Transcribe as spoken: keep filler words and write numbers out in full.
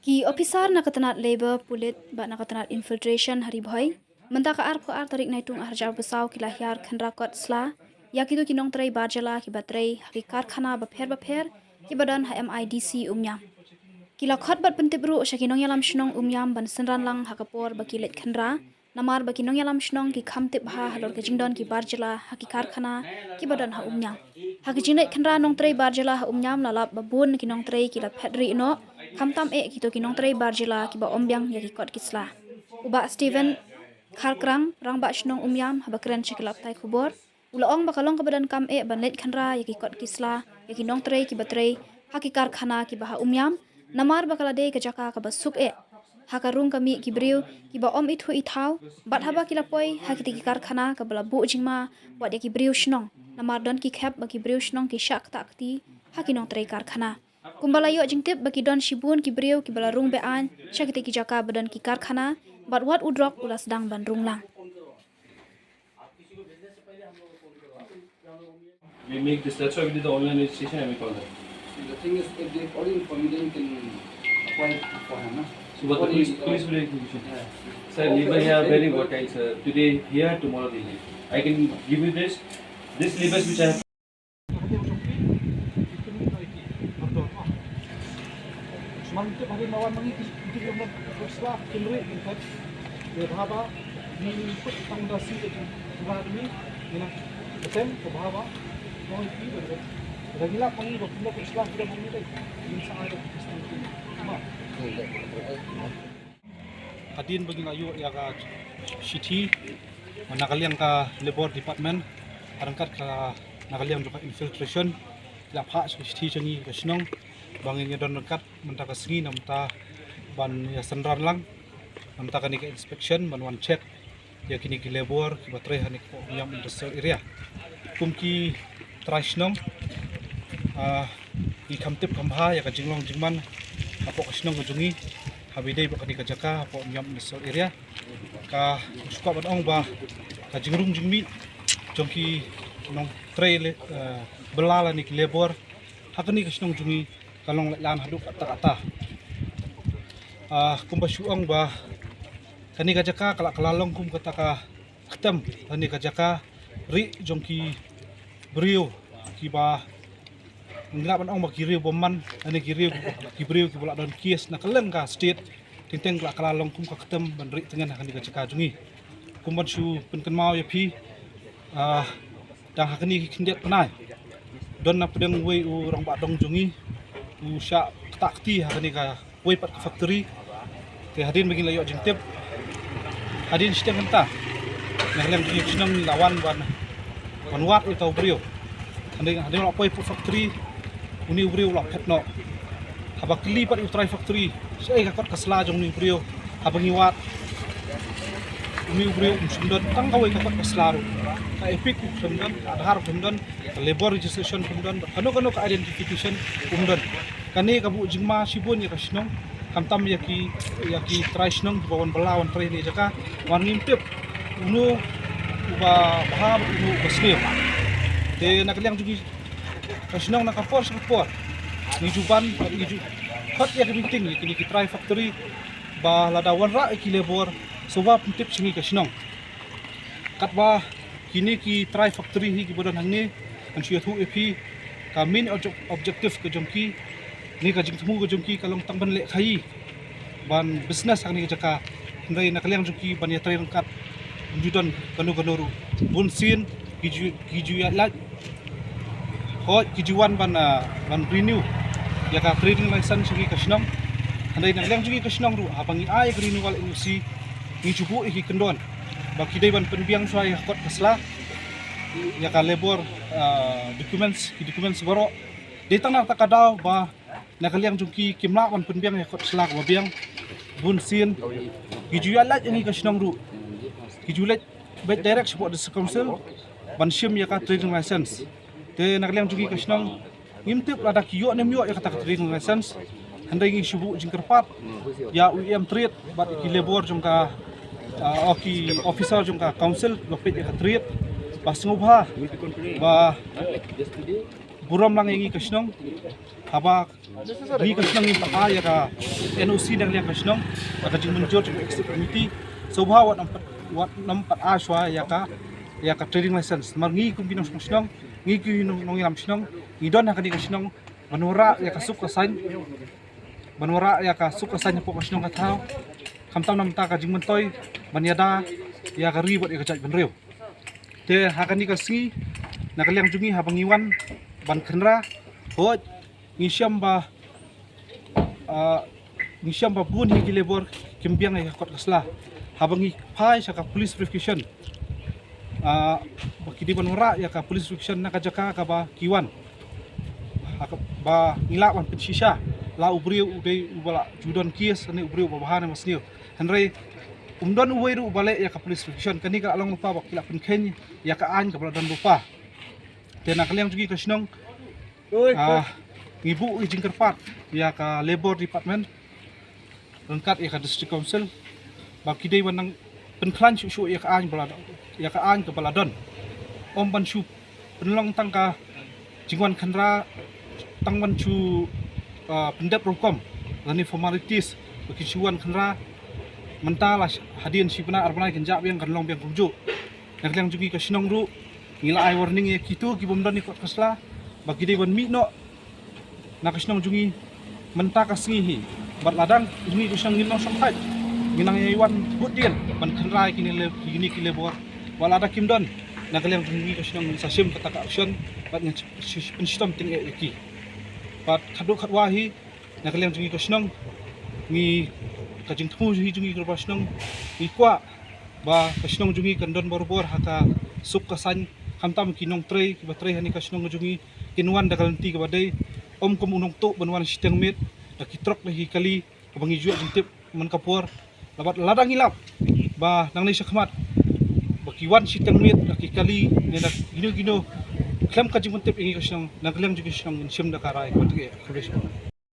Ki officer na ka tnat Labour, Pulit bad na ka tnat Infiltration ha Ri Bhoi mynta ka arphew ar tarik Naitung arhajar arphew saw ki la hiar khynra kot sla ïa kito ki nongtrei bar jylla kiba trei ha ki karkhana bapher bapher kiba don ha M I D C Umïam. Ki la khot bad pyntip ruh sha ki nongïalam shnong Umïam ban synran lang ha ka por ba ki leit khynra, namar ba ki nongïalam shnong ki kham tip bha halor ka jingdon ki bar jylla ha ki karkhana kiba don ha Umïam. Ha ki jingleit khynra nongtrei bar jylla ha Umïam, la lap ba bun ki nongtrei ki la phet rieh noh, khamtam eh kito ki nongtrei bar jylla kiba ym biang ïa ki kot ki sla. U Bah Stephen Kharkrang, Rangbah Shnong Umïam, haba kren sha ki lad pathai khubor, u la ong ba ka long kaba donkam eh ban leit khynra ïa ki kot ki sla ïa ki nongtrei kiba trei ha ki karkhana kiba ha Umïam, namar ba ka la dei ka jaka kaba suk eh. Ha ka rung ka mih ki briew kiba ym ithuh ithaw, bad haba ki la poi ha kita ki karkhana kaba la buh jingma wat ïa ki briew shnong, namar don ki khep ba ki briew shnong ki shah ktah kti ha ki nongtrei karkhana. Kumba la ïoh jingtip ba ki don shibun ki briew kiba la rung be-aiñ sha kita ki jaka ba don ki karkhana, bad wat u drok u la sdang ban rung lang. We make this, that's why we did the online registration and we call them. The thing is, if they already informed me, then you can apply for him, no? So what the What police, is- police will execution. Yeah. Sir, labour here very volatile, sir. Today here, tomorrow they leave. I can give you this. This labour which I have Sman tip hari mawan mangi ki ki ki ki ki sla ki mri ki kat. Ye bha ba ni ni put tang da si ki ba ni ni na. Betem ko bha ba. Ko ki ba. Da gila mangi ba kumba ko sla ki da mangi dai. Ni sa ai da ki sla ki. Ma. Hadien ba ngi la ïoh ïa ka shithi na ka liang ka Labour Department, ryngkat ka na ka liang jong ka Infiltration, la phah shithi jong ngi ka shnong ba ngin ïa don ryngkat mynta ka sngi na mynta ban ïa synran lang na mynta kane ka inspection ban wan check ïa kine ki labour kiba trei ha kane ka Umïam Industrial Area. Kum ki trai shnong, ah, ngi kham tip kham bha ïa ka jinglong jingman hapoh ka shnong ka jong ngi, haba ïadei bad kane ka jaka hapoh Umïam Industrial Area. Ka shu kwah ban ong ba ka jingrung jingmih jong ki nongtrei, eh, bylla lane ki labour ha kane ka shnong jong ngi ka long lehlan haduh katta katta. Ah, kumba shu ong ba kane ka jaka ka la, ka la long kum kata ka ktem lane ka jaka rieh jong ki briew kiba ngi lah ban ong ba ki riew bymman lane ki riew, ki briew kiba la don case na kylleng ka state. Teng teng ka la, ka la long kum ka ktem ban rieh tngen ha kane ka jaka jong ngi. Kum ban shu pynkynmaw ïa phi, ah, dang ha kine ki khyndiat bnai don na pdeng uwei u rangbah dong jong ngi u shah ktah kti ha kane ka wei pat ka factory. Te hadien ba ngi la ïoh jingtip, hadien shiteng kynta na ka liang jong ngi ki shnong ngi la wan ban, ban wad ïa uta u briew. Hadien, hadien la poi hapoh factory, une u briew u la phet noh. Haba kylli pat ïa u trai factory shaei ka kot ka sla jong une u briew, haba ngi wad, une u briew um shym don tang kawei ka kot ka sla ruh. Ka EPIC um shym don, ka Aadhaar um shym don, ka labour registration um shym don, kano kano ka identification um don. Kane ka buh jingma shibun ïa ka shnong, khamtam ïa ki, ïa ki trai shnong kiba wan bylla wan trei ha kane ka jaka. Wan ngim tip uno uba bha bad uno uba sniew. Te na ka liang jong ngi ka shnong, na ka por sha ka por ngi ju ban, ngi ju khot ïa ka meeting ïa kine ki trai factory ba lada wanrah ïa ki labour, sngewbha pyntip sha ngi ka shnong. Katba kine ki trai factory hi kiba don hangne, ngan shu ïathuh ïa phi, ka main objec-, objective ka jong ki ne ka jingthmu ka jong ki ka long tang ban leh khaïi, ban business ha kane ka jaka. Hynrei na ka liang jong ki ban ïatrei ryngkat, ym ju don kano kano ruh. Bun sien ki ju, ki ju ïaid lait, hooid ki ju wan ban, ah, ban renew ïa ka trading license jong ngi ka shnong. Hynrei na ka liang jong ngi ka shnong ruh, haba ngi ai ka renewal N O C, ngi ju buh ïa ki kyndon ba ki dei ban pynbiang shuwa ïa ka kot ka sla, ïa ka labour, ah, documents, ki documents baroh. Dei tang na kata ka daw ba na ka liang jong ki kim lah ban pynbiang ïa ka kot sla kaba biang. Bun sien ki ju ïaid lait ïa ngi ka shnong ruh, ki ju leit beit direct shapoh District Council ban shim ïa ka trading license. Te na ka liang jong ngi ka shnong, ngim tip lada ki ïoh ne ym ïoh ïa kata ka trading license. Hynrei ngi shu buh jingkyrpad ïa u E M Trade bad ki labour jong ka, ah, o ki officer jong ka council ba peit ïa ka trade. Ba sngewbha ba burom lang ïa ngi ka shnong, haba ngi ka shnong ngim pat ai ïa ka N O C na ka liang ka shnong, ïa ka jingmynjur jong ka executive committee. Sngewbha wat nym pat, wat nym pat ai shuwa ïa ka, ïa ka trading license. Namar ngi kum ki nongshong shnong, ngi ki nong, nongïalam shnong, ngi don ha kane ka shnong ban wanrah ïa ka suk ka saiñ, ban wanrah ïa ka suk ka saiñ hapoh ka shnong ka thaw, khamtam namar ka jingmyntoi ban ïada ïa ka ri bad ïa ka jaitbynriew. Te ha kane ka sngi, na ka liang jong ngi, haba ngi wan ban khynra, hooid, ngi shem ba, ah, ngi shem ba bun hi ki labour kim biang ïa ka kot ka sla. Haba ngi phai sha ka police verification, ah, ba ki dei ban wanrah ïa ka police verification na ka jaka kaba ki wan, ha kaba ngi lah ban pynshisha la u briew u dei uba la ju don case ne u briew uba bha ne ba sniew. Hynrei um don uwei ruh uba leh ïa ka police verification. Kane ka la long lypa ba ki la pynkheiñ ïa ka aiñ kaba la don lypa. Te na ka liang jong ngi ka shnong, ah, ngi buh ïa ka jingkyrpad ïa ka Labour Department ryngkat ïa ka District Council ba ki dei ban nang pynkhlaiñ shuh shuh ïa ka aiñ ba la, ïa ka aiñ kaba la don. Ym ban shu pynlong tang ka jingwan khynra, tang ban shu, ah, pyndep rukom lane formalities ba kin shu wan khynra. Mynta la hadien shi bnai ar bnai kin jah biang, kan long biang kumjuh. Na ka liang jong ngi ka shnong ruh, ngi la ai warning ïa kito ki bym don ïa ka kot ka sla ba ki dei ban mih noh na ka shnong jong ngi mynta ka sngi hi. Bad lada ngi ka shnong ngin nang shong thait, ngin nang ïa wan bud dien ban khynra ïa kine le, kine ki labour. Bad lada kim don, na ka liang jong ngi ka shnong ngin sa shim kata ka action bad ngin pynshitom tyngeh ïa ki. Bad khatduh khatwa hi, na ka liang jong ngi ka shnong, ngi, ka jingthmu hi jong ngi ka shnong, ngi kwah ba ka shnong jong ngi kan don barabor ha ka suk ka saiñ. Khamtam ki nongtrei kiba trei ha kane ka shnong jong ngi kin wan da ka lynti kaba dei, ym kum u nongtuh ban wan shiteng miet da ki trok da ki kali kaba ngi ju ïoh jingtip man ka por. Bad lada ngi lap ba nangne shakhmat ba ki wan shiteng miet da ki kali ne da kino kino khlem ka jingpyntip ïa ngi ka shnong, na ka liang jong ngi ka shnong ngin shim da ka rai kaba tyngeh.